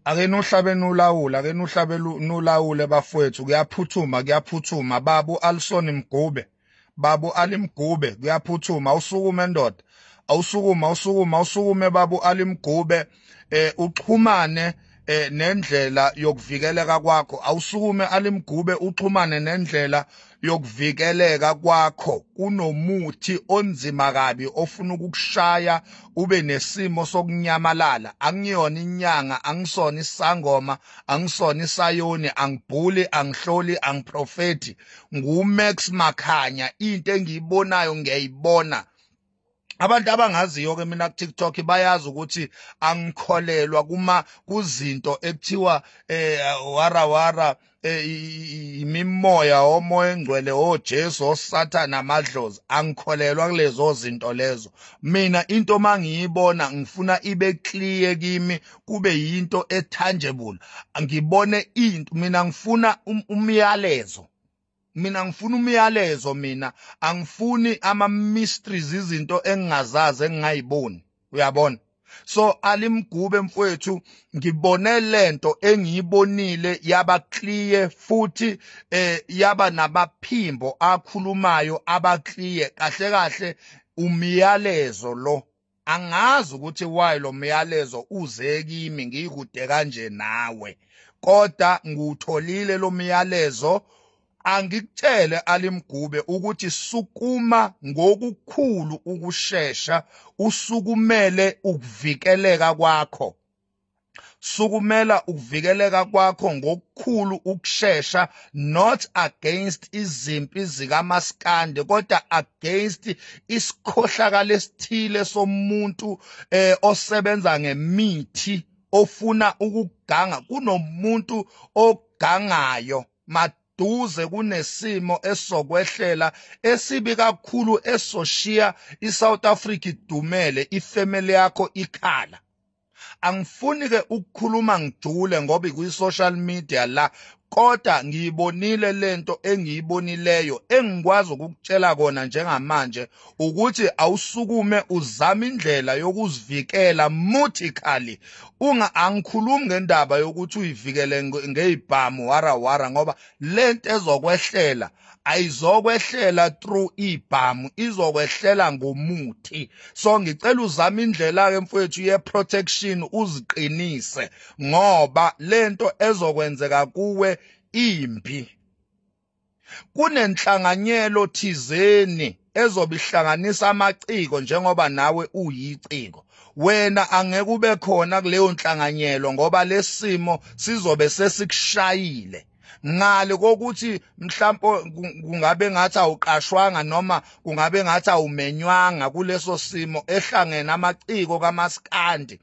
Ake nuhlabe nulawule, ake nuhlabe nulawule bafowethu, kuyaphuthuma, kuyaphuthuma. Babu Alson Mgube, babu Ali Mgube, kuyaphuthuma. Awusukume ndoda, awusukume, awusukume, awusukume babu Ali Mgube, uxhumane nendlela yokuvikeleka kwakho. Awusukume Ali Mgube, uxhumane nendlela yokuvikeleka kwakho. Kunomuthi onzima kabi ofuna ukukushaya ube nesimo sokunyamalala. Angiyona inyanga, angisona isangoma, angisona isayoni, angibhuli, angihloli, angiprofeti. NguMax Makhanya. Into engiyibonayo ngiyayibona. Abantu abangaziyo ke mina ku TikTok bayazi ukuthi angikholelwa kuma kuzinto ekuthiwa wara wara, imimoya, omoya engcwele, oJesu, oSathana, amadlozi. Angikholelwa kulezo zinto lezo. Mina into mangiyibona ngifuna ibe clear kimi, kube yinto etangible, ngibone into. Mina ngifuna umyalezo, mina ngifuna umyalezo, mina angifuni ama mysteries, izinto engingazazi, engingayiboni, uyabona? So Alimgube mfowethu, ngibone lento engiyibonile yaba clear futhi, yaba nabaphimbo akhulumayo aba clear. Kahle kahle umyalezo lo, angazi ukuthi why lo myalezo uze kimi ngikude kanje nawe, kodwa ngiwutholile lo myalezo. Angikutshele Alimgube ukuthi sukuma ngokukhulu ukushesha, usukumele ukuvikeleka kwakho. Sukumela ukuvikeleka kwakho ngokukhulu ukushesha, not against izimpi zikaMaskande, kodwa against isikhohlakalo esithile somuntu osebenza ngemithi, ofuna ukuganga. Kunomuntu ogangayo maduze, kunesimo esokwehlela esibi kakhulu esoshiya iSouth Africa idumele, ifamily yakho ikhala. Angifuni ke ukukhuluma ngijule ngoba ikwi-social media la, kodwa ngiyibonile lento engiyibonileyo. Engikwazi ukukutshela kona njengamanje ukuthi awusukume uzame indlela yokuzivikela mutically. Unga angikhulumi ngendaba yokuthi uyivikele ngezibhamu wara wara, ngoba lento ezokwehlela ayizokwehlela through ibhamu, izokwehlela ngomuthi. So ngicela uzame indlela ke mfowethu ye protection, uziqinise, ngoba lento ezokwenzeka kuwe imbi. Kunenhlanganyelo thizeni ezobihlanganisa amaciko, njengoba nawe uyiciko. Wena angeke ube khona kuleyo nhlanganyelo ngoba lesimo sizobe sesikushayile. Ngale kokuthi mhlampo kungabe ngathi awuqashwanga noma kungabe ngathi awumenywanga kuleso simo ehlangene amaciko kaMaskandi,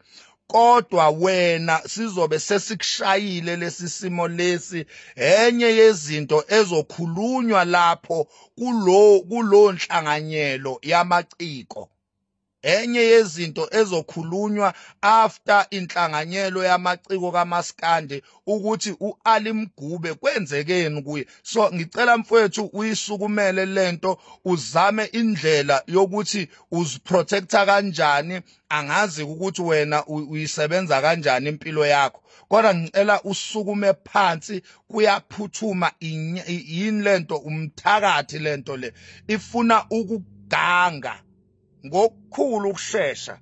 kodwa wena sizobe sesikushayile lesi simo lesi. Enye yezinto ezokhulunywa lapho kulo nhlanganyelo yamaciko, enye yezinto ezokhulunywa after inhlanganyelo yamaciko kaMaskandi, ukuthi uAli Mgube kwenzekeni kuye. So ngicela mfowethu uyisukumele lento, uzame indlela yokuthi uziprotecta kanjani. Angazi ukuthi wena uyisebenza kanjani impilo yakho, kodwa ngicela usukume phansi, kuyaphuthuma. Yini lento? Umthakathi lento le, ifuna ukuganga ngokukhulu ukushesha,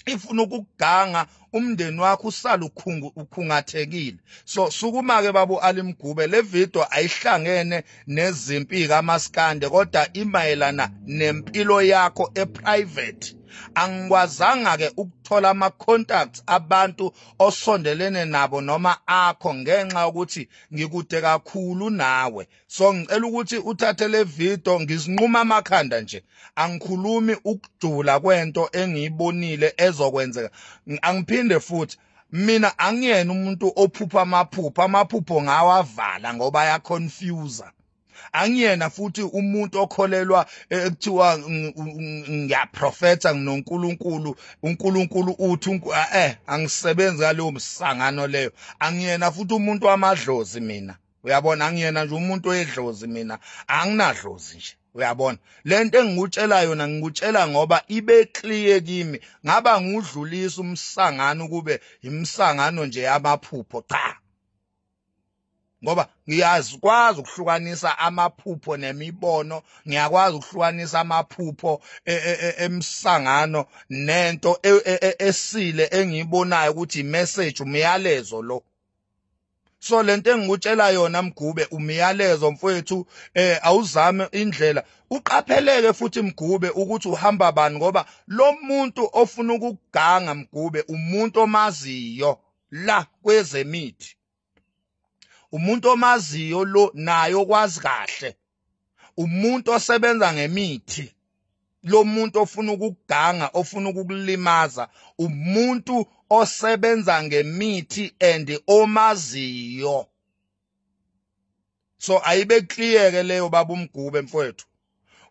ifuna ukuganga umndeni wakho usala ukhungathekile. So sukuma ke babu Ali Mgube. Le video ayihlangene nezimpi kaMaskande, kodwa imayelana nempilo yakho eprivate. Angikwazanga ke ukuthola ama contacts abantu osondelene nabo noma akho ngenxa yokuthi ngikude kakhulu nawe. So ngicela ukuthi uthathe le video. Ngizinquma amakhanda nje, angikhulumi ukujula kwento engiyibonile ezokwenzeka. Angiphinde futhi, mina angiyena umuntu ophupha amaphupho, amaphupho ngawavala ngoba ayaconfuse. Angiyena futhi umuntu okholelwa ekuthiwa ngiyaprofetha, nginoNkulunkulu, uNkulunkulu uthi, angisebenzi ngaleyo msangano leyo. Angiyena futhi umuntu wamadlozi mina, uyabona? Angiyena nje umuntu wedlozi mina, anginadlozi nje. Uyabona lento engikutshela yona, ngikutshela ngoba ibe clear kimi. Ngaba ngudlulisa umsangano kube imsangano nje yamaphupho, cha, ngoba ngiyazikwazi ukuhlukanisa amaphupho nemibono, ngiyakwazi ukuhlukanisa amaphupho emsangano nento esile engiyibonayo ukuthi imessage, umyalezo lo. So lento engikutshela yona Mgube, umyalezo mfowethu, awuzame indlela uqapheleke futhi Mgube ukuthi uhamba bani, ngoba lo muntu ofuna ukuganga Mgube umuntu omaziyo la kwezemithi, umuntu omaziyo lo naye okwazi kahle, umuntu osebenza ngemithi. Lo muntu ofuna ukuganga, ofuna ukukulimaza, umuntu osebenza ngemithi and omaziyo. So ayibe clear ke leyo, baba uMgube mfowethu.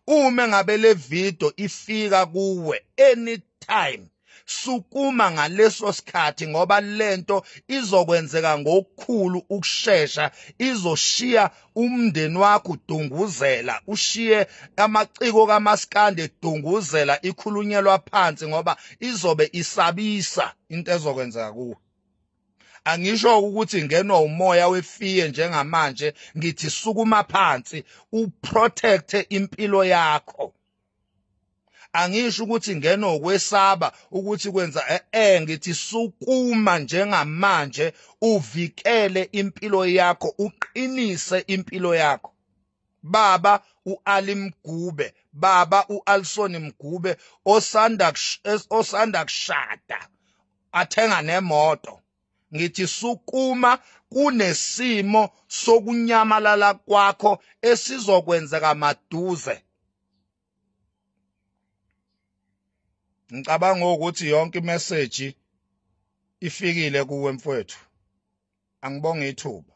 Uma ngabe le video ifika kuwe anytime, sukuma ngaleso sikhathi, ngoba lento izokwenzeka ngokukhulu ukushesha, izoshiya umndeni wakho udunguzela, ushiye amaciko kaMaskandi edunguzela, ikhulunyelwa phansi, ngoba izobe isabisa into ezokwenzeka kuwe. Angisho ukuthi ngenwa umoya wefiye njengamanje, ngithi sukuma phansi uprotecte impilo yakho. Angisho ukuthi ngeno ukwesaba ukuthi kwenza ngithi sukuma njengamanje uvikele impilo yakho, uqinise impilo yakho. Baba uAli Mgube, baba uAlson Mgube osanda kushada athenga nemoto, ngithi sukuma, kunesimo sokunyamalala kwakho esizokwenzeka maduze. Ngicabanga ukuthi yonke imessage ifikile kuwe mfowethu. Angibonge ithuba.